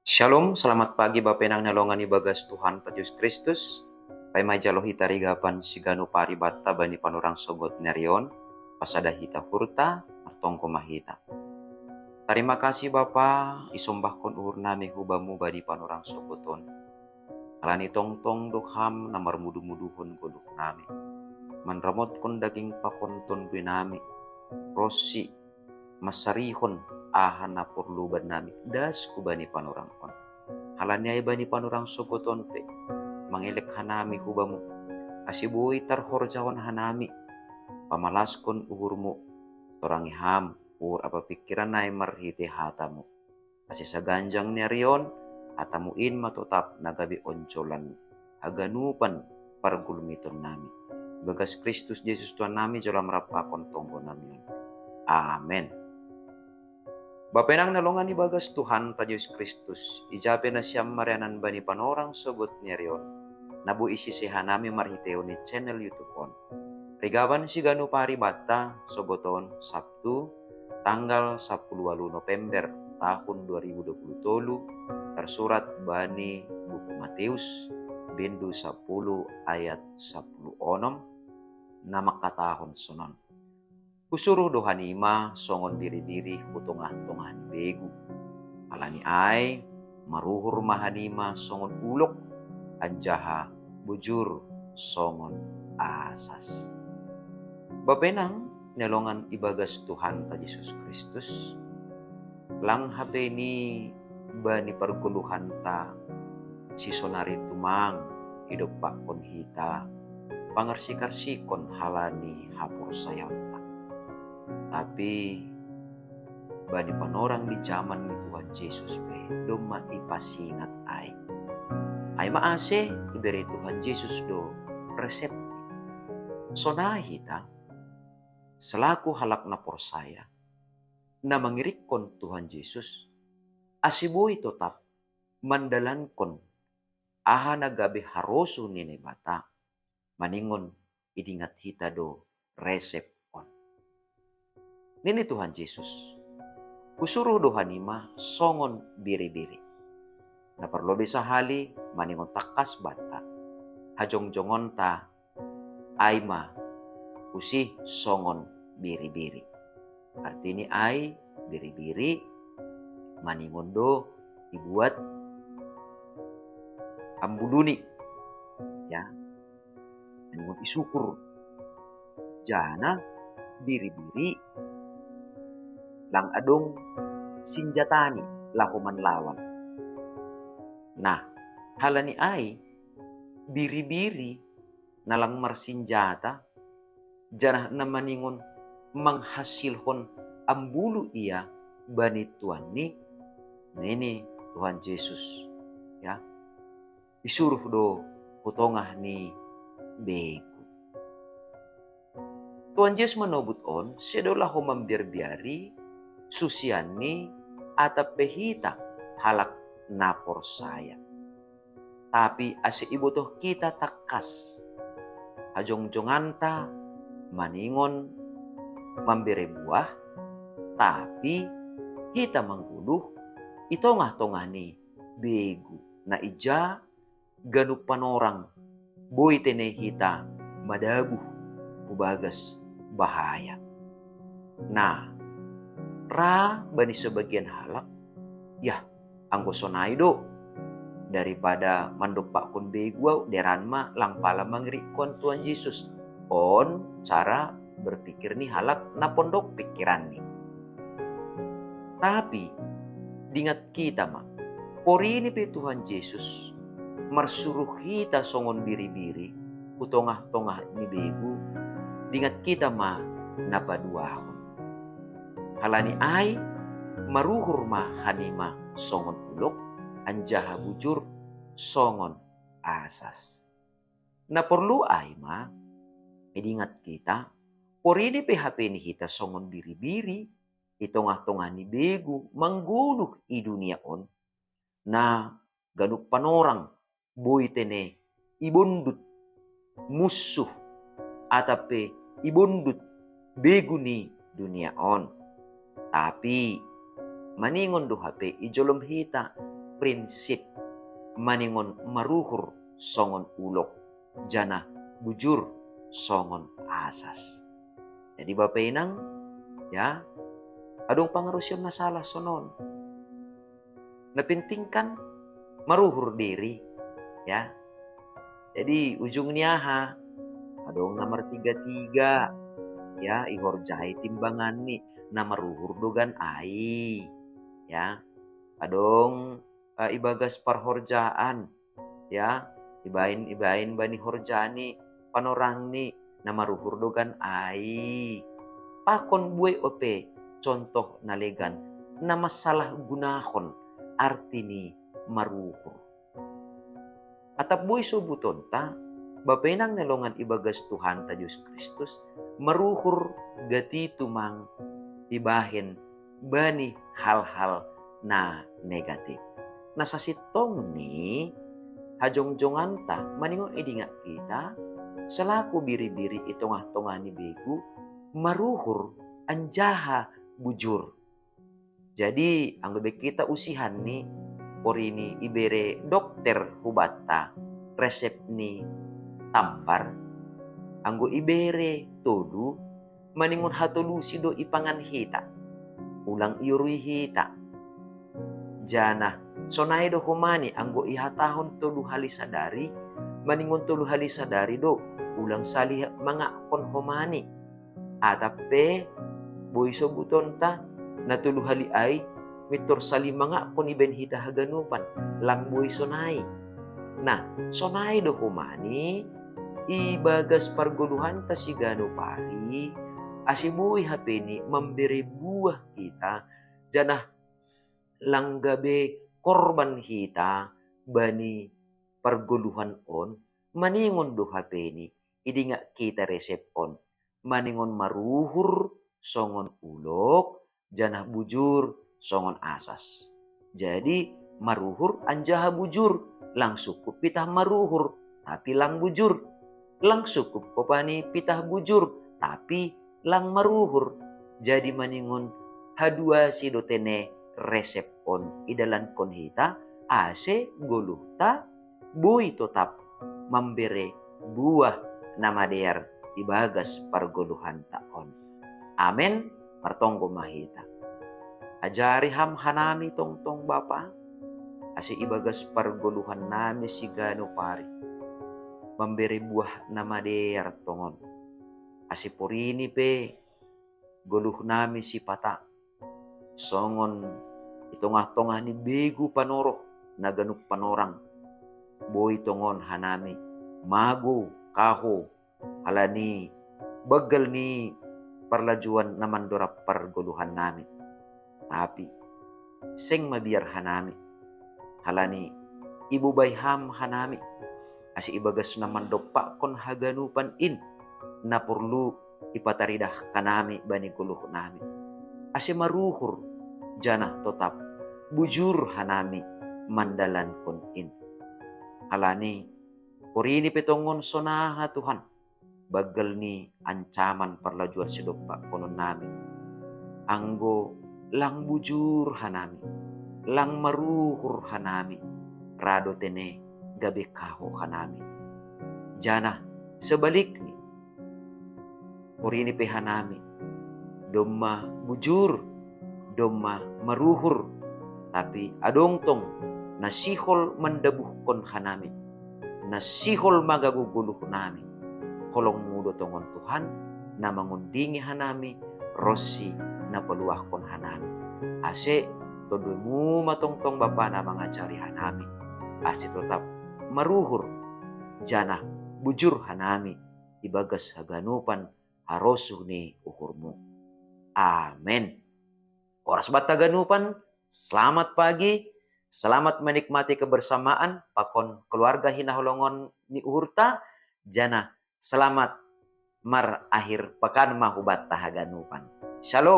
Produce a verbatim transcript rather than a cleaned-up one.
Shalom, selamat pagi Bapenang na longan ibagas Tuhanta Jesus Kristus. Paima jalo hita rigapan siganu paribatta bani panorang sogot nerion, pasada hita hurta, martongko mahita. Terima kasih Bapa, isombahkon uhur nami hubamu bani panorang sogoton. Alani tongtong do ham na marmudu-muduhon goluh nami, manramotkon daging pakon tondui nami, ronsi masarihon aha na porlu bannami das hubani panorang on. Halani ai bani panorang sogoton pe, mangelek hanami hubamu, ase boi tarhorjahon hanami, pamalaskon uhurmu, torangi ham, uhur apa pingkiran ai marhite hatamu. Ase saganjang ni ari on, hatamu in ma totap na gabe onjolan haganupan pargulmiton nami. Bagas Kristus Jesus Tuhan nami jalo am rap pakon tonggo nami on. Amen. Bapenang na longan ibagas Tuhanta Jesus Kristus, ijape nasiam marianan bani panorang sogot ni ari on, na boi isise hanami marhiteon ni channel YouTube on. Rigapan siganu paribatta sogot on Sabtu, tanggal sapuluh walu November tahun dua ribu dua puluh tolu, tersurat bani buku Mateus, bindu sapuluh ayat sapuluh onom, na mangkatahon sonon. Husuruh do hanima songon biri-biri hu tongah-tongah ni begu. Halani ai, maruhur ma hanima songon ulok, anjaha bujur songon asas. Bapenang na longan ibagas Tuhanta Jesus Kristus, lang hape ni bani pargoluhanta sisonari tumang idompakkon hita pangarsik-arsikon halani haporsayaonta. Tapi bani panorang di jaman ni Tuhan Jesus pe domma ipasingat ai. Ai ma ase ibere Tuhan Jesus do resep. Sonai hita, selaku halak na porsaya, na mangirikkon Tuhan Jesus, ase boi totap mandalankon aha na gabe harosuh ni Naibata, maningon idingat hita do resep on. Nini Tuhan Jesus, husuruh do hanima songon biri-biri. Na parlobe sahali maningon tangkas banta, hajongjongonta ai ma husih songon biri-biri. Artini ai biri-biri maningon do ibuat ambuluni, ya, maningon isukur. Jana biri-biri lang adong sinjatani laho manlawan. Nah, halani ai biri-biri na lang marsinjata, janah na maningon manghasilhon ambulu ia bani tuanni, nini Tuhan Jesus, ya, isuruh do hu tongah ni begu. Tuhan Jesus manobut on sedo laho mambiarbiari susianni atap pe hita halak na porsaya. Tapi ase ibotoh hita tangkas hajongjonganta maningon mambere buah, tapi hita manggoluh i tongah-tongah ni begu na ija ganup panorang boi tene hita madabuh hu bagas bahaya. Nah, ra bani sebagian halak, yah, anggo sonai do, daripada mandompakkon begu au, deran ma lang pala mangirikkon Tuhan Jesus. On cara berpikir ni halak na pondok pikiranni. Tapi dingat hita ma, porini pe Tuhan Jesus marsuruh hita songon biri-biri hu tongah-tongah ni begu, dingat hita ma na paduahon. Halani ai maruhur ma hanima songon ulok, anjaha bujur songon asas. Na porlu ai ma idingat hita, porini pe hape ni hita songon biri-biri i tongah-tongah ni begu manggoluh i dunia on, na ganup panorang boi tene ibondut munsuh atap pe ibondut begu ni dunia on. Tapi maningon do hape i jolom hita, prinsip maningon maruhur songon ulok, janah bujur songon asas. Jadi Bapa Inang, ya, adong pangarusion na salah sonon. Na penting kan maruhur diri, ya. Jadi ujung ni aha? Adong na martiga-tiga, ya, ihorjai timbangan ni na maruhur dogan ai, ya. Adong uh, ibagas parhorjaan, ya, ibain ibain bani horjani panorangni na maruhur dogan ai. Pakon buei ope contoh na legan na masalah gunahon arti ni maruhur. Atap boi sobutonta, Bapa Inang na longan ibagas Tuhanta Jesus Kristus, maruhur gati tumang ibahen bani hal-hal na negatif. Na sasintongni hajongjonganta maningon idingat kita, selaku biri-biri i tongah-tongah ni begu, maruhur anjaha bujur. Jadi anggo be kita usihan ni, porini ibere dokter hubanta resep ni tambar. Anggo ibere tolu, maningon hatolusi do ipangan hita, ulang iorui hita. Janah sonai do homani anggo ihatahon tolu hali sadari, maningon tolu hali sadari do, ulang sali mangakkon homani. Atap pe boi sobutonta, na tolu hali ai mintor sali mangakkon ibaen hita haganupan, lang boi sonai. Nah, sonai do homani ibagas pargoluhanta siganup ari, ase boi hapeni mambere buah hita, janah lang gabe korban hita bani pargoluhan on, maningon do hapeni idingat kita resep on, maningon maruhur songon ulok, janah bujur songon asas. Jadi maruhur anjaha bujur, lang sungkup pitah maruhur, tapi lang bujur. Lang sungkup kopani pitah bujur, tapi lang maruhur. Jadi maningon haduasi do tene resep on idalankon hita, ase goluhta boi totap mambere buah na madear ibagas pargoluhanta on. Amen. Martonggo ma hita. Ajari ham hanami tongtong Bapa, ase ibagas pargoluhan nami siganup ari mambere buah na madear tongon. Ase porini pe goluh nami sipata songon i tongah-tongah ni begu panoroh na ganup panorang. Boi tongon hanami magou, kahou, halani banggal ni parlajuan na mandorab pargoluhan nami. Tapi seng mabiar hanami, halani ibobai ham hanami, ase ibagas na mandompakkon haganupan in, na porlu ipataridahkan nami bani goluh nami, ase maruhur, janah totap bujur hanami mandalankon in. Halani porini pe tongon sonaha Tuhan, banggal ni ancaman parlajuan sidompakkonon nami. Anggo lang bujur hanami, lang maruhur hanami, ra do tene gabe kahou hanami. Janah sebalikni, porini pe hanami domma bujur, domma maruhur, tapi adong tong na sihol mandabuhkon hanami, na sihol mangagou goluh nami. Holongmu do tongon Tuhan, na mangondingi hanami ronsi na paluahkon hanami. Ase Tondumu ma tongtong Bapa na mangajari hanami, ase totap maruhur, janah bujur hanami ibagas haganupan harosuh ni uhurmu. Amen. Horas banta haganupan, selamat pagi, selamat menikmati kebersamaan pakon keluarga hinaholongan ni uhurta, janah selamat marakhir pekan ma hubanta haganupan. Shalom.